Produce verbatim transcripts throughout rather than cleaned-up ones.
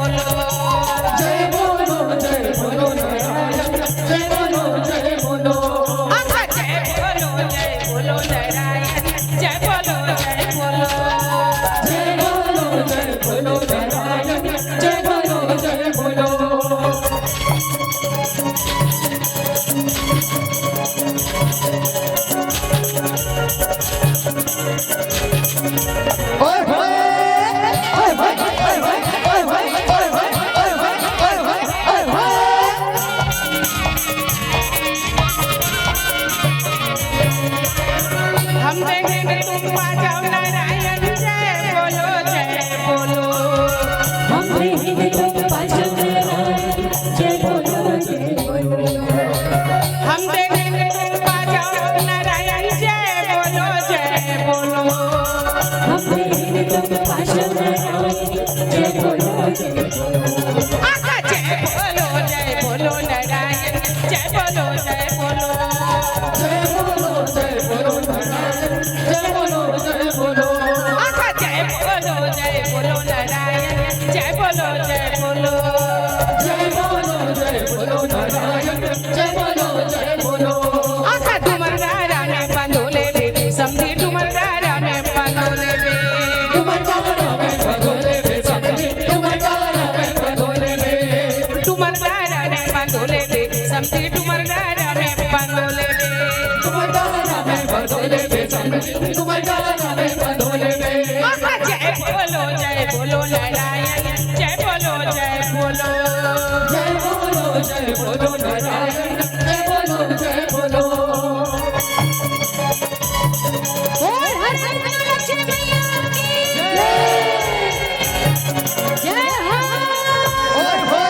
जय बोलो, जय बोलो नारायण, जय बोलो, जय बोलो। अच्छा, जय बोलो, जय बोलो नारायण, जय बोलो, जय बोलो। जय बोलो, जय बोलो नारायण, जय बोलो, जय बोलो। हम देखेंगे तुम बाजाओ नारायण जय बोलो, जय बोलो। हम देखेंगे तुम बाजाओ नारायण जय बोलो, जय बोलो। हम देखेंगे तुम बाजाओ नारायण जय बोलो, जय बोलो। हम देखेंगे तुम बाजाओ नारायण जय बोलो, जय बोलो। आका जय बोलो, जय बोलो नारायण, जय बोलो, जय बोलो। जय बोलो, जय बोलो नारायण, जय बोलो, जय बोलो। आका जय बोलो, जय बोलो नारायण, जय बोलो, जय बोलो। जय बोलो, जय बोलो नारायण, जय बोलो, जय बोलो। आका डुमर गारा में पंदो लेबे, समधी डुमर गारा में पंदो लेबे। डुमर गारा में पंदो लेबे, समधी डुमर गारा में पंदो लेबे। डुमर गारा में पंदो लेबे, समधी डुमर गारा में पंदो लेबे। डुमर गारा में पंदो लेबे, समधी डुमर गारा में पंदो लेबे। आका जय बोलो, जय बोलो नारायण, जय बोलो, जय बोलो। जय बोलो, जय बोलो नारायण, जय बोलो, जय बोलो। बोल हर हर महालक्ष्मी मैया की जय। जय हो।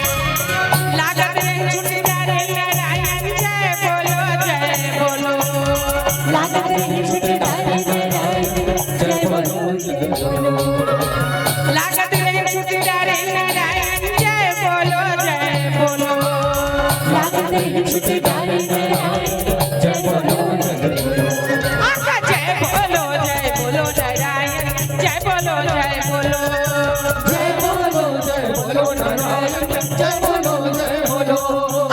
लागत रही छुट्टी डारे नारायण, जय बोलो, जय बोलो। लागत रही छुट्टी डारे नारायण, जय बोलो, जय बोलो। लागत रही छुट्टी डारे नारायण, जय बोलो, जय बोलो। लागत रही छुट्टी डारे नारायण, जय बोलो, जय बोलो। आका जय बोलो, जय बोलो नारायण, जय बोलो, जय बोलो। जय बोलो, जय बोलो नारायण, जय बोलो, जय बोलो।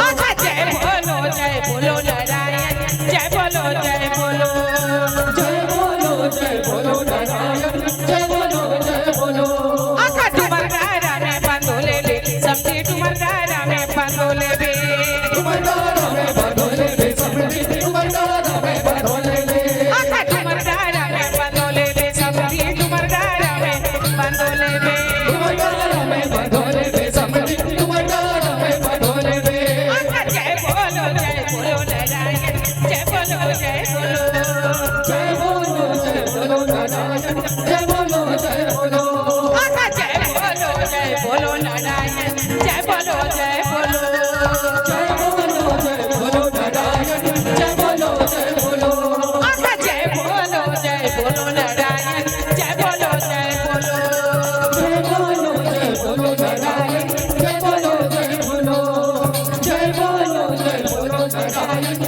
आका जय बोलो, जय बोलो नारायण, जय बोलो, जय बोलो। जय बोलो, जय बोलो नारायण, जय बोलो, जय बोलो। आका डुमर गारा में पंदो लेबे, समधी डुमर गारा में पंदो लेबे। डुमर गारा में पंदो लेबे, समधी डुमर गारा में पंदो लेबे। आका डुमर गारा में पंदो लेबे, समधी डुमर गारा में पंदो लेबे। डुमर गारा में पंदो लेबे, समधी डुमर गारा में पंदो लेबे। आका जय बोलो, जय बोलो नारायण, जय बोलो, जय बोलो। जय बोलो, जय बोलो नारायण, जय बोलो, जय बोलो। आका जय बोलो, जय बोलो नारायण, जय बोलो, जय बोलो। जय बोलो, जय बोलो नारायण, जय बोलो, जय बोलो। आका जय बोलो, जय बोलो नारायण, जय बोलो, जय बोलो। जय बोलो, जय बोलो नारायण, जय बोलो, जय बोलो। जय बोलो, जय बोलो नारायण,